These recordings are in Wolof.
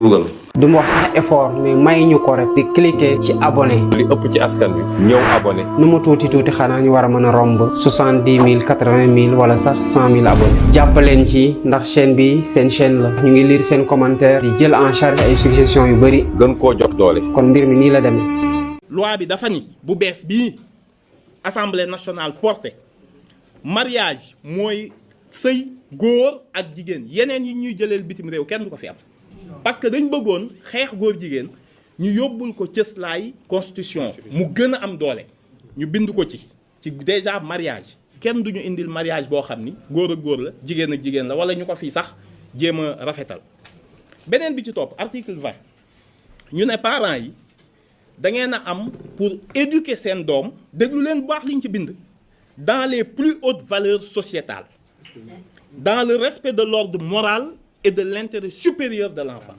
Google. du ma wax sax effort mais may ñu ko rek di cliquer ci abonné. li ëpp ci askan wi ñëw abonné. nu mu tuuti xanaa ñu war a mën a romb 70 000 80 000 wala sax 100 000 abonnés. jàppaleen ci ndax chaîne bi seen chaîne la ñu ngi lire seen commentaire di jël en charge ay suggestions yu bëri. gën koo jox doole. kon mbir mi nii la demee. loi bi dafa ni bu bees bii assemblée nationale porté mariage mooy sëy góor ak jigéen yeneen yi ñuy jëleel bitim réew kenn du ko fi am. parce que dañ bëggoon xeex góor jigéen ñu yóbbul ko cëslaay constitution mu gën a am doole ñu bind ko ci déjà mariage kenn duñu indil mariage boo xam ni góor ak góor la jigéen ak jigéen la wala ñu ko fii sax jéem a rafetal. beneen bi ci topp article 20 ñu ne parents yi da ngeen a am pour éduquer seen doom déglu leen bu baax li ñu ci bind dans les plus hautes valeurs sociétales dans le respect de l'ordre moral et de l'intérêt supérieur de l'enfant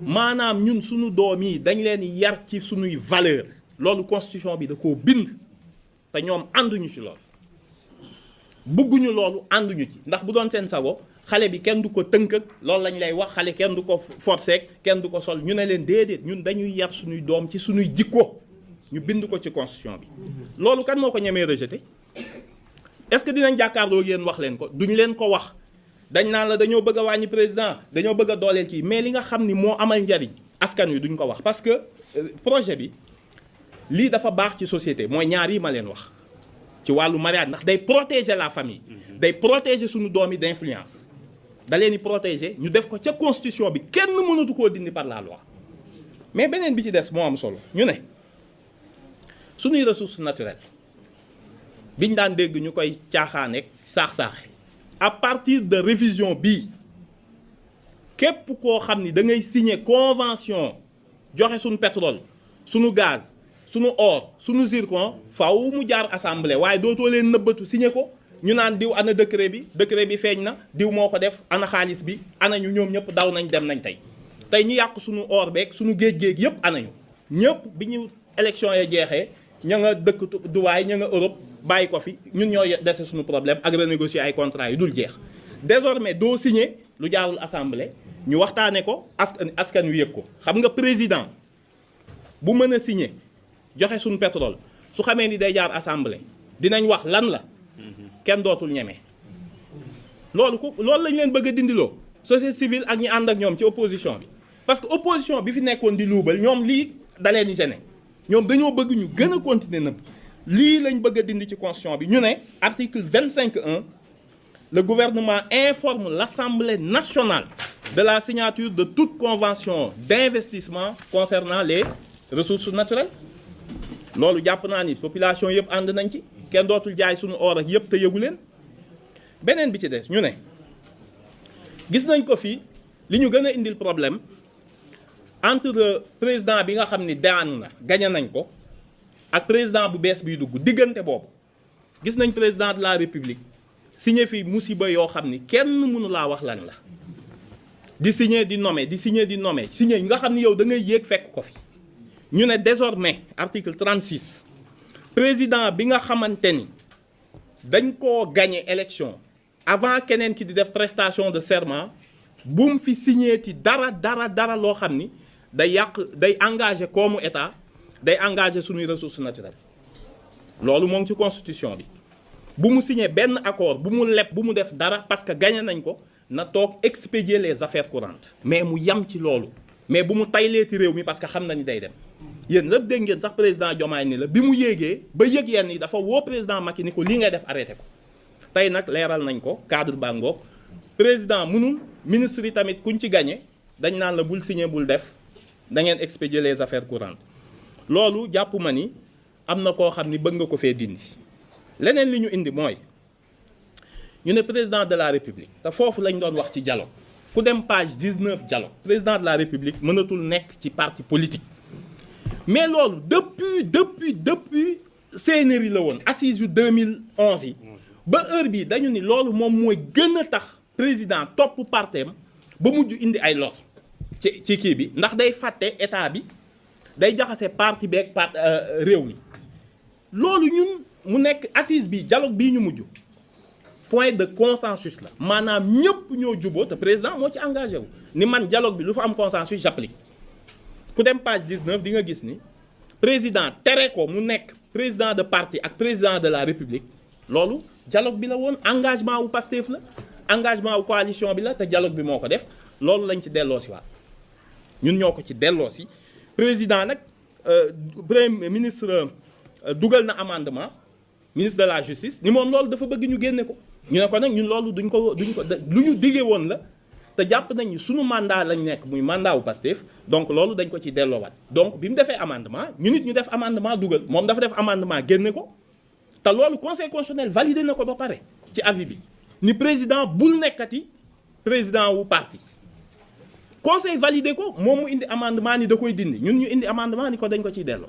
maanaam ñun suñu doom yi dañ leen yar ci suñuy valeur loolu constitution bi da koo bind te ñoom ànduñu ci loolu bëgguñu loolu ànduñu ci ndax bu doon seen sago xale bi kenn du ko tënk ak loolu lañ lay wax xale kenn du ko forcer kenn du ko sol ñu ne leen déedéet ñun dañuy yar suñuy doom ci suñuy jikko ñu bind ko ci constitution bi loolu kan moo ko ñemee rejeté est-ce que dinañ jàkkaarloo yéen wax leen ko duñ leen ko wax dañ naan la dañoo bëgg a wàññi président dañoo bëgg a dooleel kii mais li nga xam ni moo amal njariñ askan wi duñ ko wax parce que projet bi lii dafa baax ci société mooy ñaar yi ma leen wax ci wàllu mariage ndax day protéger la famille day protéger suñu doom yi d'influence da leen di protéger ñu def ko ca constitution bi kenn mënatu koo dindi par la loi mais beneen bi ci des moo am solo ñu ne suñuy ressources naturelles biñ daan dégg ñu koy caaxaaneeg saax-saaxe à partir de révision bii képp koo xam ni da ngay signer convention joxe suñu pétrole suñu gaz suñu or suñu zircon faw mu jaar assemblée waaye dootoo leen nëbbatu signer ko ñu naan diw ana décret bi feeñ na diw moo ko def ana xaalis bi ana ñu ñoom ñëpp daw nañ dem nañ tey ñu yàq suñu or beeg suñu géej yëpp anañu ñëpp bi ñu élection ya jeexee ña nga dëkk Dubaï ña nga Europe bàyyi ko fi ñun ñoo dese suñu problème ak renégocier ay contrats yu dul jeex désormais doo signer lu jaarul assemblée ñu waxtaane ko askan wi yëg ko xam nga président bu mën a signer joxe suñu pétrole su xamee ni day jaar assemblée dinañ wax lan la kenn dootul ñeme loolu lañ leen bëgg a dindiloo société civile ak ñi ànd ak ñoom ci opposition bi parce que opposition bi fi nekkoon di luubal ñoom lii da leen di gêner ñoom dañoo bëgg ñu gën a continuer nëbb lii lañ bëgg a dindi ci constitution bi ñu ne article 25.1 le gouvernement informe l'Assemblée nationale de la signature de toute convention d'investissement concernant les ressources naturelles loolu jàpp naa ni population yëpp ànd nañ ci kenn dootul jaay suñu or ak yëpp te yëgu leen beneen bi ci des ñu ne gis nañ ko fii li ñu gën a indil problème entre président bi nga xam ni daanu na gañe nañ ko ak président bu bees biy dugg diggante boobu gis nañ président de la république signé fi musiba yoo xam ni kenn mënu laa wax lan la di signé di nommé di signé di nommé signé nga xam ni yow da ngay yéeg fekk ko fi ñu ne désormais article 36 président bi nga xamante ni dañ koo gagné élection avant keneen ki di def prestation de serment bu mu fi signé ti dara loo xam ni day yàq day engagé koomu état day engagé suñuy ressources naturelles loolu moo ngi ci constitution bi bu mu signé benn accord bu mu leb bu mu def dara parce que gagné nañ ko na toog expédier les affaires courantes mais mu yam ci loolu mais bu mu tayleeti réew mi parce que xam na ni day dem yéen lépp dégg ngeen sax président Diomaye ni la bi mu yéegee ba yëg yenn yi dafa woo président Macky ni ko lii ngay def arrêté ko tey nag leeral nañ ko cadre baa ngoog président mënul ministre yi tamit kuñ ci gagné dañ naan la bul signé bul def da ngeen expédier les affaires courantes loolu jàpp ma ni am na koo xam ni bëgg nga ko fee dindi leneen li ñu indi mooy ñu ne président de la république te foofu lañ doon wax ci dialogue ku dem page 19 dialogue président de la république mënatul nekk ci parti politique mais loolu depuis CNRI la woon assise yu 2011 yi ba heure bii dañu ni loolu moom mooy gën a tax président topp parteem ba mujj indi ay lor ci kii bi ndax day fàtte état bi day jaxase parti beeg réew mi loolu ñun mu nekk assise bi dialogue bii ñu mujj point de consensus la maanaam ñëpp ñoo juboo te président moo ci engagé wu ni man dialogue bi lu fa am consensus j'applique ku dem page 19 di nga gis ni président tere ko mu nekk président de parti ak président de la république loolu dialogue bi la woon engagement wu Pastef la engagement wu coalition bi la te dialogue bi moo ko def loolu lañ ci delloo si waat ñun ñoo ko ci delloo si président nag premier ministre dugal na amendement ministre de la justice ni moom loolu dafa bëgg ñu génne ko ñu ne ko nag ñun loolu duñ ko lu ñu diggee woon la te jàpp nañ ni sunu mandat lañ nekk muy mandat wu Pastef donc loolu dañ ko ci delloowaat donc bi mu defee amendement ñu nit ñu def amendement dugal moom dafa def amendement génne ko te loolu conseil constitutionnel validé na ko ba pare ci avis bi ni président bul nekkati président wu parti conseil validé ko moom mu indi amendement ni da koy dindi ñun ñu indi amendement ni ko dañ ko ciy delloo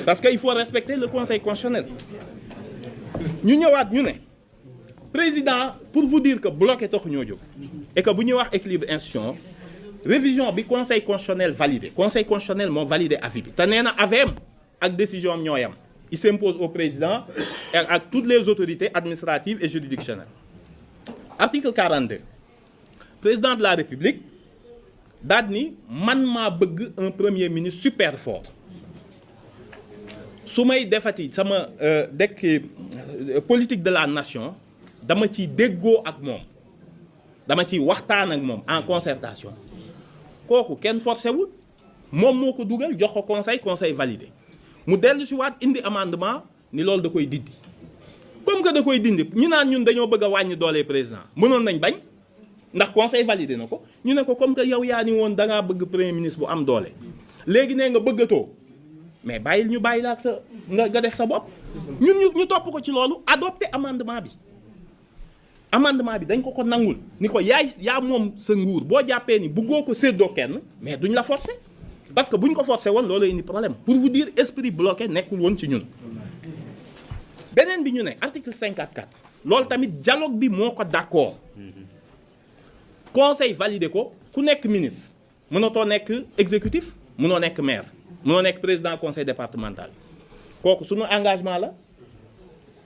parce que il faut respecter le conseil constitutionnel ñu ñëwaat ñu ne président pour vous dire que bloqué taxu ñoo jóg et que bu ñuy wax équilibre institution révision bi conseil constitutionnel validé conseil constitutionnel moo validé avis bi te nee na avis ak décision am ñoo yam il s'impose au président et à toutes les autorités administratives et juridictionnelles article 42 président de la république daal ni man maa bëgg un premier ministre super fort su may defati sama politique de la nation dama ciy déggoo ak moom dama ciy waxtaan ak moom en concertation kooku kenn forcé wul moom moo ko dugal jox ko conseil validé mu dellu si waat indi amendement ni loolu da koy dindi comme que da koy dindi ñu naan ñun dañoo bëgg a wàññi doole président mënoon nañ bañ ndax conseil validé na ko ñu ne ko comme que yow yaa ni woon da ngaa bëgg premier ministre bu am doole léegi nee nga bëggatoo mais bàyyil ñu bàyyi la ak sa nga def sa bopp ñun ñu topp ko ci loolu adopté amendement bi dañ ko nangul ni ko yaa moom sa nguur boo jàppee ni bëggoo ko séddoo kenn mais duñ la forcer parce que buñ ko forcer woon loolu indi problème pour vous dire esprit bloqué nekkul woon ci ñun. beneen bi ñu ne article 54 loolu tamit dialogue bi moo ko d'accord conseil validé ko ku nekk ministre mënatoo nekk exécutif mënoo nekk maire mënoo nekk président conseil départemental kooku suñu engagement la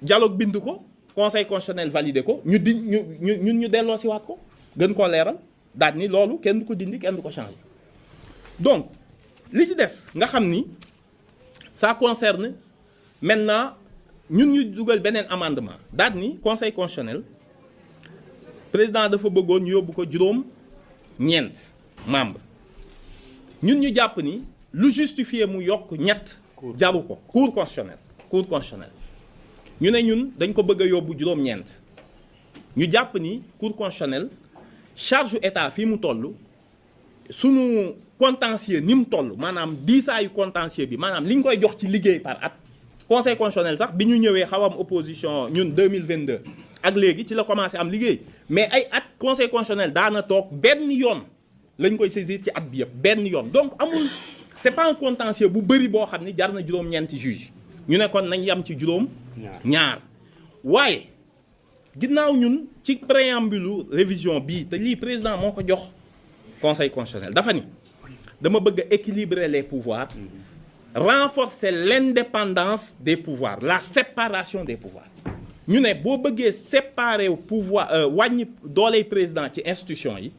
dialogue bind ko. conseil constitutionnel validé ko ñu delloo si waat ko gën koo leeral daal ni loolu kenn du ko dindi kenn du ko changer donc li ci des nga xam ni ça concerne maintenant ñun ñu dugal beneen amendement daal ni conseil constitutionnel président dafa bëggoon ñu yóbbu ko juróom-ñeent membre ñun ñu jàpp ni lu justifier mu yokk ñett jaru ko cour constitutionnel ñu ne ñun dañ ko bëgg a yóbbu juróom-ñeent ñu jàpp ni cour constitutionnelle charge état fii mu toll sunu contentieux ni mu toll maanaam diisaayu contentieux bi maanaam li ñu koy jox ci liggéey par at conseil constitutionnel sax bi ñu ñëwee xaw am opposition ñun 2022 ak léegi ci la commencé am liggéey mais ay at conseil constitutionnel daana toog benn yoon lañ koy saisir ci at bi yëpp benn yoon donc amul c'est pas un contentieux bu bëri boo xam ni jar na juróom-ñeenti juge ñu ne kon nañ yam ci ñaar waaye ginnaaw ñun ci préambule révision bii te lii président moo ko jox conseil constitutionnel dafa ni dama bëgg a équilibrer les pouvoirs renforcer l'indépendance des pouvoirs la séparation des pouvoirs ñu ne boo bëggee séparer pouvoir wàññi dooley président ci institution yi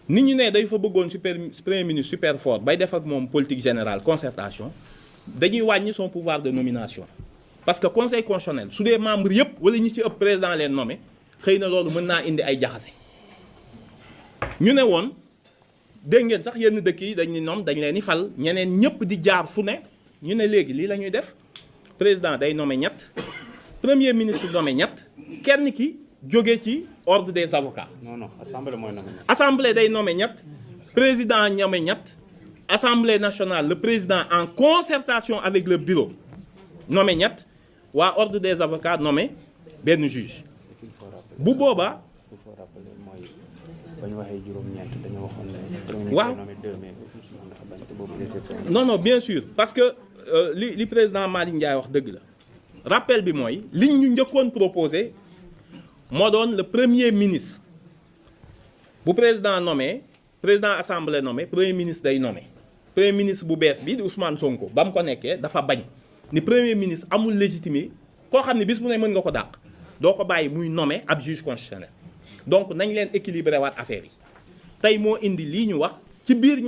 nit ñu ne day fa bëggoon premier ministre super fort bay def ak moom politique générale concertation dañuy wàññi son pouvoir de nomination parce que conseil constitutionnel su dee membre yëpp wala ñi ci ëpp président leen nommé xëy na loolu mën naa indi ay jaxase ñu ne woon dégg ngeen sax yenn dëkk yi dañ ni ñoom dañ leen di fal ñeneen ñëpp di jaar fu ne ñu ne léegi lii la ñuy def président day nommé ñett premier ministre nommé ñett kenn ki jóge ci ordre des avocats. non assemblée mooy nommé ñett. assemblée day nommé ñett président nommé ñett assemblée nationale le président en concertation avec le bureau nommé ñett waa ordre des avocats nommé benn juge bu boobaa. il faut rappeler mooy ba ñu waxee juróom-ñeent dañoo waxoon ne. waaw nommé 2 mai dafa bañ te boobu non bien sûr parce que li président Malick Ndiaye wax dëgg la rappel bi mooy liñ ñu njëkkoon proposé moo doon le premier ministre bu président nommé président assemblée nommé premier ministre day nommé premier ministre bu bees bi di Ousmane Sonko ba mu ko nekkee dafa bañ ni premier ministre amul légitimité koo xam ne bis bu ne mën nga ko dàq doo ko bàyyi muy nommer ab juge constitutionnel donc nañ leen équilibrer waat affaire yi tey moo indi lii ñu wax ci biir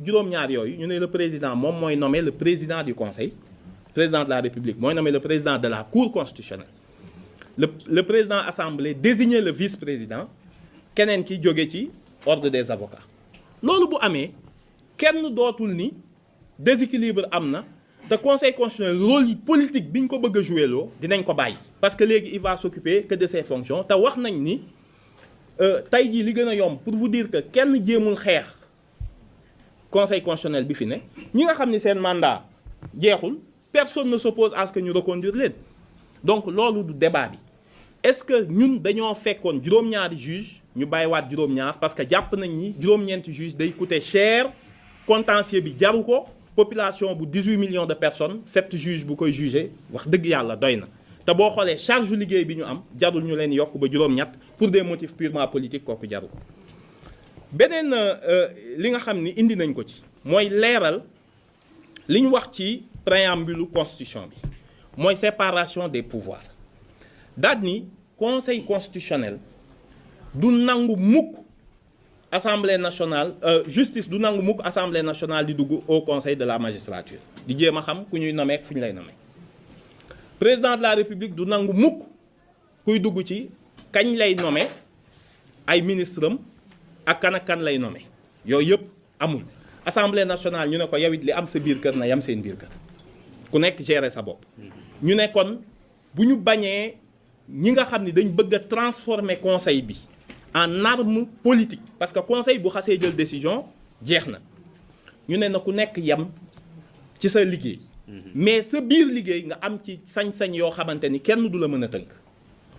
juróom-ñaar yooyu ñu ne le président moom mooy nommer le président du conseil président de la république mooy nommer le président de la cour constitutionnelle le président assemblée désigner le vice-président keneen ki jóge ci ordre des avocats loolu bu amee kenn dootul ni déséquilibre am na te conseil constitutionnel rôle politique bi ñu ko bëgg a jouer loo dinañ ko bàyyi parce que léegi il va s'occuper que de ses fonctions te wax nañ ni tey jii li gën a yomb pour vous dire que kenn jéemul xeex conseil constitutionnel bi fi ne ñi nga xam ni seen mandat jeexul personne ne s'oppose à ce que ñu reconduire leen donc loolu du débat bi est-ce que ñun dañoo fekkoon juróom-ñaari juge ñu bàyyiwaat juróom-ñaar parce que jàpp nañ ni juróom-ñeenti juge day coûter cher contentieux bi jaru ko population bu 18 millions de personnes 7 juges bu koy juger wax dëgg yàlla doy na te boo xoolee charge liggéey bi ñu am jarul ñu leen yokk ba juróom-ñett pour des motifs purement politiques kooku jaru ko beneen li nga xam ni indi nañ ko ci mooy leeral li ñu wax ci préambule constitution bi mooy séparation des pouvoirs daal ni conseil constitutionnel du nangu mukk assemblée nationale justice du nangu mukk assemblée nationale di dugg au conseil de la magistrature di jéem a xam ku ñuy nommer ak fu ñu lay nommer président de la république du nangu mukk kuy dugg ci kañ lay nommer ay ministre am ak kan lay nommer yooyu yëpp amul assemblée nationale ñu ne ko yow it li am sa biir kër na yam seen biir kër ku nekk gérer sa bopp ñu ne kon bu ñu bañee ñi nga xam ni dañ bëgg a transformer conseil bi en arme politique parce que conseil bu xasee jël décision jeex na ñu ne na ku nekk yem ci sa liggéey mais sa biir liggéey nga am ci sañ-sañ yoo xamante ni kenn du la mën a tënk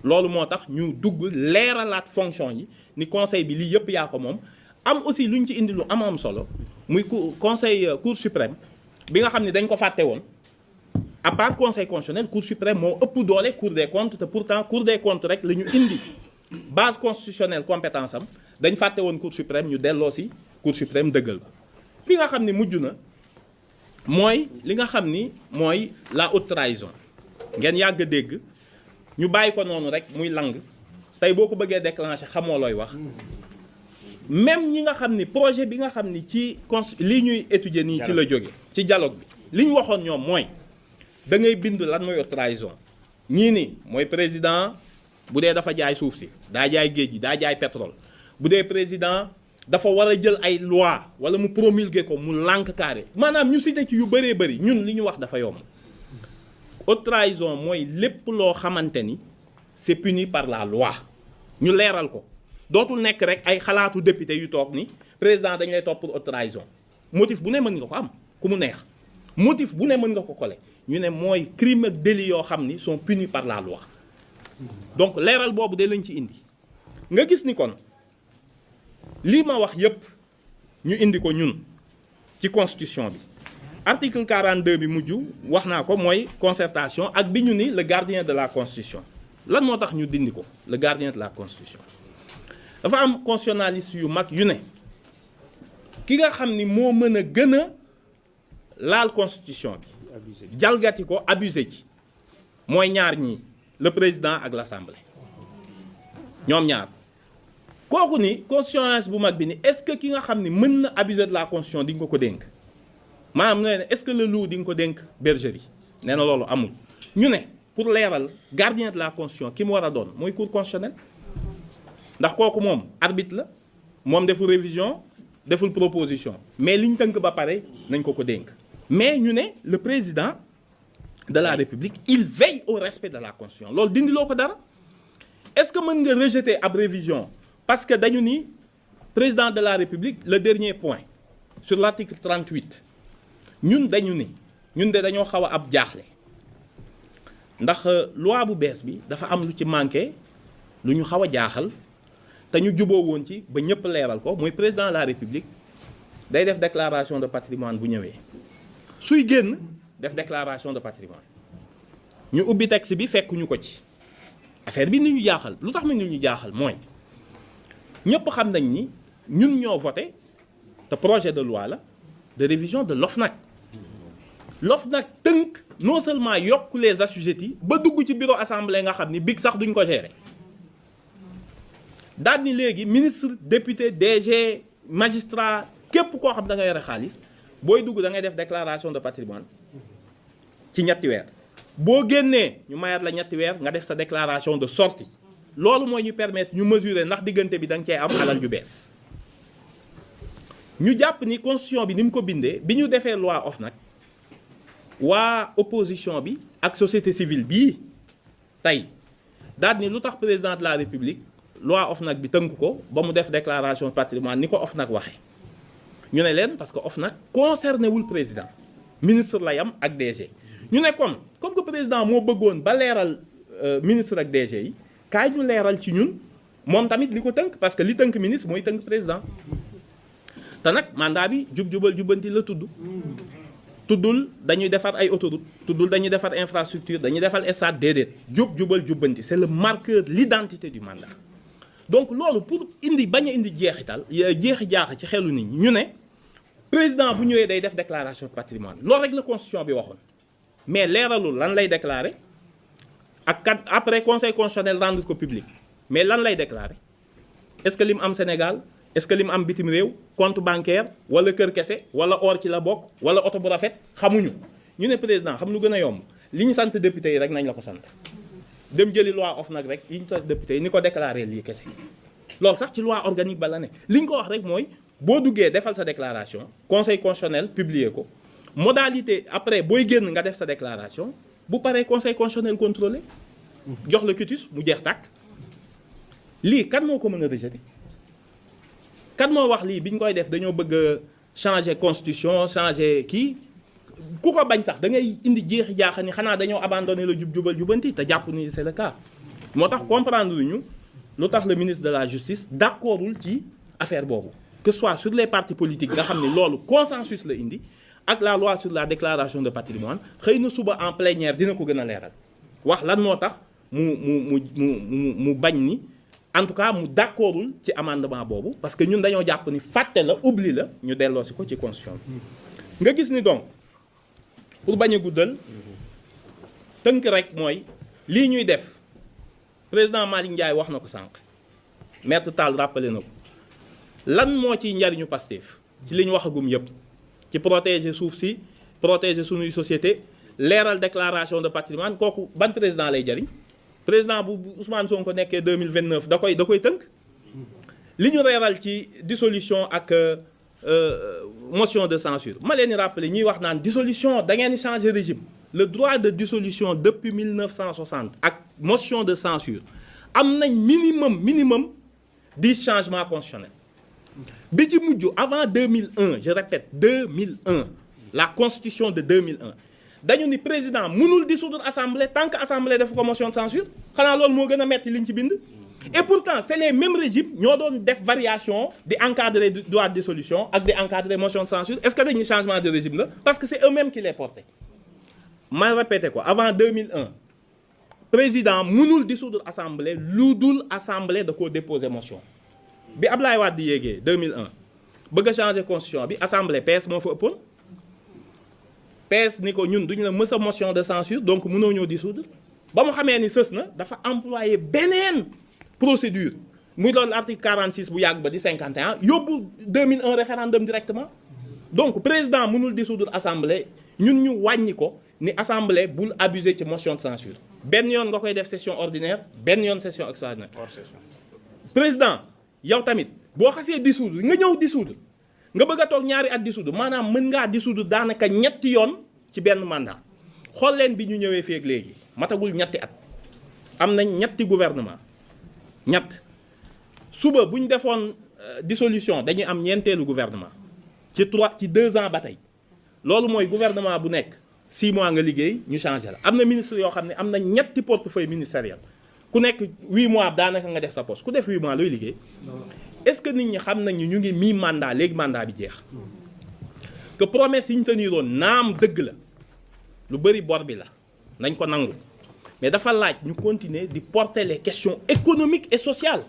loolu moo tax ñu dugg leeralaat fonction yi ni conseil bi lii yëpp yaa ko moom am aussi lu ñu ci indi lu am solo muy conseil cour suprême bi nga xam ne dañ ko fàtte woon à part conseil constitutionnel cour suprême moo ëpp doole cour des comptes te pourtant cour des comptes rek la ñu indi base constitutionnelle compétence am dañ fàtte woon cour suprême ñu delloo si cour suprême dëggal ko bi nga xam ne mujj na mooy li nga xam ni mooy la haute trahison ngeen yàgg dégg ñu bàyyi ko noonu rek muy lang tey boo ko bëggee déclencher xamoo looy wax même ñi nga xam ni projet bi nga xam ni ci li ñuy étudier nii ci la jóge ci dialogue bi li ñu waxoon ñoom mooy da ngay bind lan mooy haute trahison ñii ni mooy président bu dee dafa jaay suuf si daa jaay géej gi daa jaay pétrole bu dee président dafa war a jël ay loi wala mu promulguer ko mu lànk carré maanaam ñu cité ci yu bëree bëri ñun li ñu wax dafa yomb haute trahison mooy lépp loo xamante ni c'est puni par la loi ñu leeral ko dootul nekk rek ay xalaatu député yu toog ni président dañ lay topp pour haute trahison motif bu ne mën nga ko am ku mu neex motif bu ne mën nga ko coller ñu ne mooy crime ak délit yoo xam ni sont punis par la loi donc leeral boobu de lañ ci indi nga gis ni kon lii ma wax yépp ñu indi ko ñun ci constitution bi article 42 bi mujj wax naa ko mooy concertation ak bi ñu ni le gardien de la constitution lan moo tax ñu dindi ko le gardien de la constitution dafa am constitutionnaliste yu mag yu ne ki nga xam ni moo mën a gën a laal constitution bi jalgati ko abusé ci mooy ñaar ñii le président ak l'assemblée ñoom ñaar kooku ni constitutionnaliste bu mag bi ni est-ce que ki nga xam ni mën na abuser de la constitution di nga ko dénk maanaam nee na est-ce que le loup di nga ko dénk bergerie nee na loolu amul ñu ne pour leeral gardien de la constitution ki mu war a doon mooy cour constitutionnelle ndax kooku moom arbitre la moom deful révision deful proposition mais liñ tënk ba pare nañ ko dénk mais ñu ne le président de la république il veille au respect de la constitution loolu dindi loo ko dara est-ce que mën nga rejeter ab révision parce que dañu ni président de la république le dernier point sur l'article 38 ñun dañu ni ñun de dañoo xaw a ab jaaxle ndax loi bu bees bi dafa am lu ci manqué lu ñu xaw a jaaxal te ñu juboo woon ci ba ñëpp leeral ko mooy président de la république day def déclaration de patrimoine bu ñëwee suy génn def déclaration de patrimoine ñu ubbi texte bi fekk ñu ko ci affaire bi ni ñu jaaxal lu tax ma ni ñu jaaxal mooy ñëpp xam nañ ni ñun ñoo voté te projet de loi la de révision de l'OFNAC l'OFNAC tënk non seulement yokk les assujettis ba dugg ci bureau assemblée nga xam ni big sax duñ ko gérer daal ni léegi ministre député DG magistrat képp koo xam da nga yore xaalis booy dugg da ngay def déclaration de patrimoine ci ñetti weer boo génnee ñu mayaat la ñetti weer nga def sa déclaration de sortie loolu mooy ñu permettre ñu mesurer ndax diggante bi da nga cee am alal ju bees ñu jàpp ni constitution bi ni mu ko bindee bi ñu defee loi OFNAC waa opposition bi ak société civile bii tey daal ni lu tax président de la république loi OFNAC bi tënk ko ba mu def déclaration de patrimoine ni ko OFNAC waxee ñu ne leen parce que OFNAC concerné wul président ministre la yam ak DG ñu ne comme que président moo bëggoon ba leeral ministre ak DG yi kaay ñu leeral ci ñun moom tamit li ko tënk parce que li tënk ministre mooy tënk président te nag mandat bi jub-jubal jubbanti la tuddul dañuy defar ay autoroute tuddul dañuy defar infrastructure dañuy defar stade déedéet jub-jubal jubbanti c'est le marqueur l'identité du mandat donc loolu pour indi bañ a indi jeexi jaaxa ci xelu nit ñi ñu ne président bu ñëwee day def déclaration de patrimoine loolu rek la constitution bi waxoon mais leeralul lan lay déclarer ak kat après conseil constitutionnel rendre ko public mais lan lay déclarer est-ce que li mu am Sénégal est-ce que li mu am bitim réew compte bancaire wala kër kese wala or ci la bokk wala oto bu rafet xamuñu ñu ne président xam lu gën a yomb li ñu sant député yi rek nañ la ko sant dem jëli loi OFNAC rek yi ñu sant député yi ni ko déclarer lii kese loolu sax ci loi organique ba la ne li ñu ko wax rek mooy boo duggee defal sa déclaration conseil constitutionnel publier ko modalité après booy génn nga def sa déclaration bu paree conseil constitutionnel contrôlé jox la quitus mu jeex tàkk lii kan moo ko mën a rejeter kan moo wax lii bi ñu koy def dañoo bëgg a changer constitution changer kii ku ko bañ sax da ngay indi jeexi jaaxa ni xanaa dañoo abandonné la jub-jubal jubanti te jàpp ni c'est le cas moo tax comprendre ñu lu tax le ministre de la justice d'accordul ci affaire boobu que ce soit sur les partis politiques nga xam ne loolu consensus la indi ak la loi sur la déclaration de patrimoine xëy na suba en plénière dina ko gën a leeral wax lan moo tax mu bañ ni en tout cas mu d'accordul ci amendement boobu parce que ñun dañoo jàpp ni fàtte la oubli la ñu delloo si ko ci constitution bi nga gis ni donc pour bañ a guddal tënk rek mooy lii ñuy def président Malick Ndiaye wax na ko sànq maître Tall rappelé na ko lan moo ciy njariñu Pastef ci li ñu waxagum yëpp ci protéger suuf si protéger sunuy société leeral déclaration de patrimoine kooku ban président lay jariñ président bu Ousmane Sonko nekkee 2029 da koy tënk li ñu leeral ci dissolution ak motion de censure ma leen di rappeler ñuy wax naan dissolution da ngeen di changer régime le droit de dissolution depuis 1960 ak motion de censure am nañ minimum 10 changements constitutionnels bi ci mujj avant 2001 je répète 2001 la constitution de 2001 dañu ni président mënul dissoudre assemblée tant que assemblée def ko motion de censure xanaa loolu moo gën a metti liñ ci bind et pourtant c'est les mêmes régimes ñoo doon def variation di encadrer droit de dissolution ak di encadrer motion de censure est-ce que dañuy changement de régime la parce que c'est eux-mêmes qui les portaient ma répété ko avant 2001 président mënul dissoudre assemblée lu dul assemblée da koo déposer motion bi Ablaye Wade di yéegee 2001 bëgg a changer constitution bi assemblée PS moo fa ëppoon PS ni ko ñun duñu la mës a motion de censure donc mënoo ñoo dissoudre ba mu xamee ni sës na dafa employer beneen procédure muy doon l'article 46 bu yàgg ba di 51 yóbbu 2001 référendum directement donc président mënul dissoudre assemblée ñun ñu wàññi ko ni assemblée bul abuser ci motion de censure benn yoon nga koy def session ordinaire benn yoon session extraordinaire hors session président yow tamit boo xasee dissoudre nga ñëw dissoudre nga bëgg a toog ñaari at dissoudre maanaam mën ngaa dissoudre daanaka ñetti yoon ci benn mandat xool leen bi ñu ñëwee feeg léegi matagul ñetti at am nañ ñetti gouvernement suba bu ñu defoon dissolution dañuy am ñeenteelu gouvernement ci 2 ans ba tey loolu mooy gouvernement bu nekk 6 mois nga liggéey ñu changé la am na ministre yoo xam ne am na ñetti portefeuille ministériel ku nekk 8 mois daanaka nga def sa poste ku def 8 mois looy liggéey est-ce que nit ñi xam nañu ñu ngi mi mandat léegi mandat bi jeex que promesse yi ñu teniroon naam dëgg la lu bëri bor bi la nañ ko nangu mais dafa laaj ñu continuer di porter les questions économiques et sociales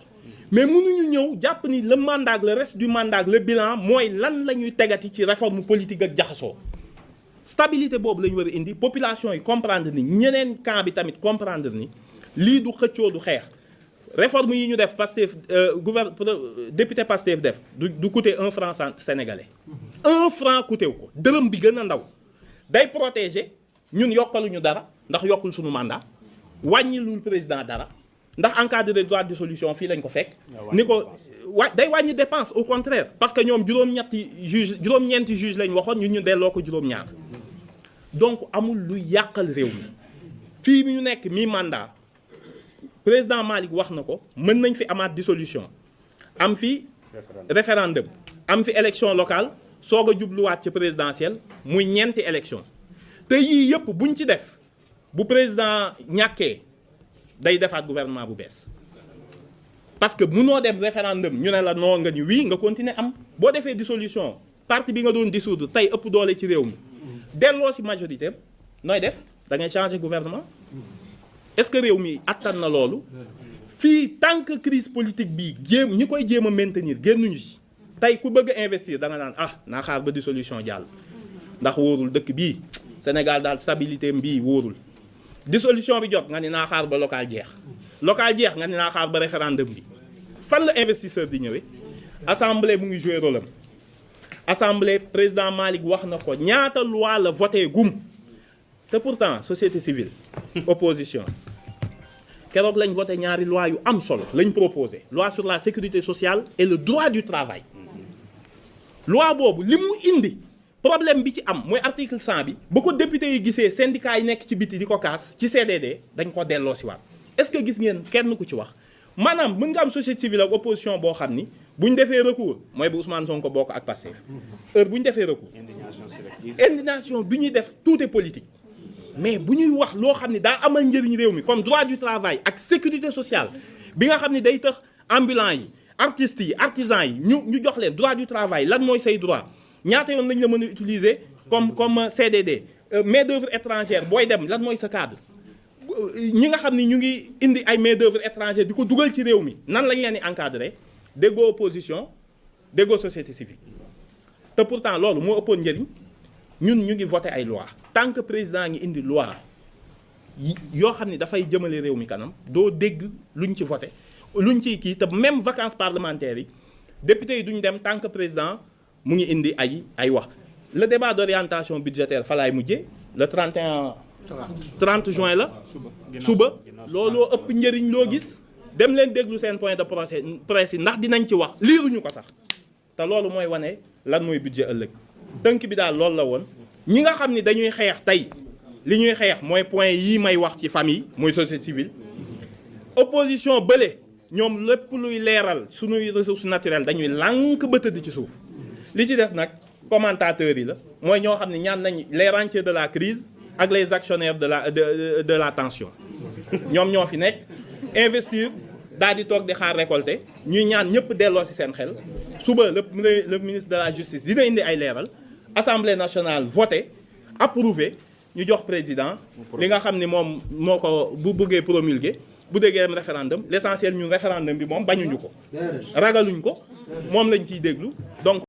mais mënuñu ñëw jàpp ni le mandat le reste du mandat le bilan mooy lan la ñuy tegati ci réforme politique ak jaxasoo stabilité boobu la ñu war a indi population yi comprendre ni ñeneen camp bi tamit comprendre ni lii du xëccoo du xeex réforme yi ñu def Pastef député Pastef def du coûter 1 franc sénégalais 1 franc coûté wu ko dërëm bi gën a ndaw day protéger ñun yokkaluñu dara ndax yokkul suñu mandat wàññilul président dara ndax encadré droit de dissolution fii lañ ko fekk ni ko day wàññi dépense au contraire parce que ñoom juróom-ñeenti juge lañ waxoon ñun ñu delloo ko juróom-ñaar donc amul lu yàqal réew mi fii mi ñu nekk mi mandat président Malick wax na ko mën nañ fi amaat dissolution am fi référendum am fi élection locale soog a jubluwaat ci présidentielle muy ñeenti élection te yii yëpp buñ ci def bu président ñàkkee day defaat gouvernement bu bees parce que munoo dem référendum ñu ne la non nga ñu wii nga continuer am boo defee dissolution parti bi nga doon dissoudre tey ëpp doole ci réew mi delloo si majorité nooy def da ngay changer gouvernement est-ce que réew mi attan na loolu fii tant que crise politique bi ñi koy jéem a maintenir génnuñu ci tey ku bëgg a investir da nga naan naa xaar ba dissolution jàll ndax wóorul dëkk bii Sénégal daal stabilité bii wóorul dissolution bi jot nga ni naa xaar ba local jeex nga ni naa xaar ba référendum bi fan la investisseur di ñëwee assemblée mu ngi jouer rôle am assemblée président Malick wax na ko ñaata loi la voté gum te pourtant société civile opposition keroog lañ voté ñaari loi yu am solo lañ proposé loi sur la sécurité sociale et le droit du travail loi boobu li mu indi problème bi ci am mooy article 100 bi ba ko député yi gisee syndicat yi nekk ci biti di ko kaas ci CDD dañ ko delloo si waat est-ce que gis ngeen kenn ku ci wax maanaam mën nga am société civile ak opposition boo xam ni bu ñu defee recours mooy bu Ousmane Sonko bokk ak Pastef heure bu ñu defee recours indignation bi ñuy def tout est politique mais bu ñuy wax loo xam ni daa amal njëriñ réew mi comme droit du travail ak sécurité sociale bi nga xam ni day tax ambulants yi artistes yi artisans yi ñu jox leen droit du travail lan mooy say droit ñaata yoon lañ la mën a utiliser comme CDD main d'œuvre étrangère booy dem lan mooy sa cadre ñi nga xam ni ñu ngi indi ay main d'œuvre étrangère di ko dugal ci réew mi nan lañ leen di encadrer déggoo opposition déggoo société civile te pourtant loolu moo ëppoon njëriñ ñun ñu ngi voté ay loi tant que président ngi indi loi yoo xam ni dafay jëmale réew mi kanam doo dégg luñ ci voté luñ ci kii te même vacances parlementaires yi député yi duñ dem tant que président mu ngi indi ay wax le débat d'orientation budgétaire fa laay mujjee le 30 juin la suba looloo ëpp njëriñ loo gis dem leen déglu seen point de presse yi ndax dinañ ci wax liiruñu ko sax te loolu mooy wane lan mooy budget ëllëg tënk bi daal loolu la woon ñi nga xam ni dañuy xeex tey li ñuy xeex mooy point yii may wax ci famille mooy société civile opposition bële ñoom lépp luy leeral suñuy ressources naturelles dañuy lànk ba tëdd ci suuf li ci des nag commentateurs yi la mooy ñoo xam ne ñaan nañ les rentiers de la crise ak les actionnaires de la tension ñoom ñoo fi nekk investir daal di toog di xaar récolter ñuy ñaan ñëpp delloo ci seen xel suba le ministre de la justice dina indi ay leeral assemblée nationale voté approuvé ñu jox président li nga xam ni moom moo ko bu bëggee promulguer bu déggee référendum l'essentiel ñun référendum bi moom bañuñu ko ragaluñ ko moom lañ ciy déglu donc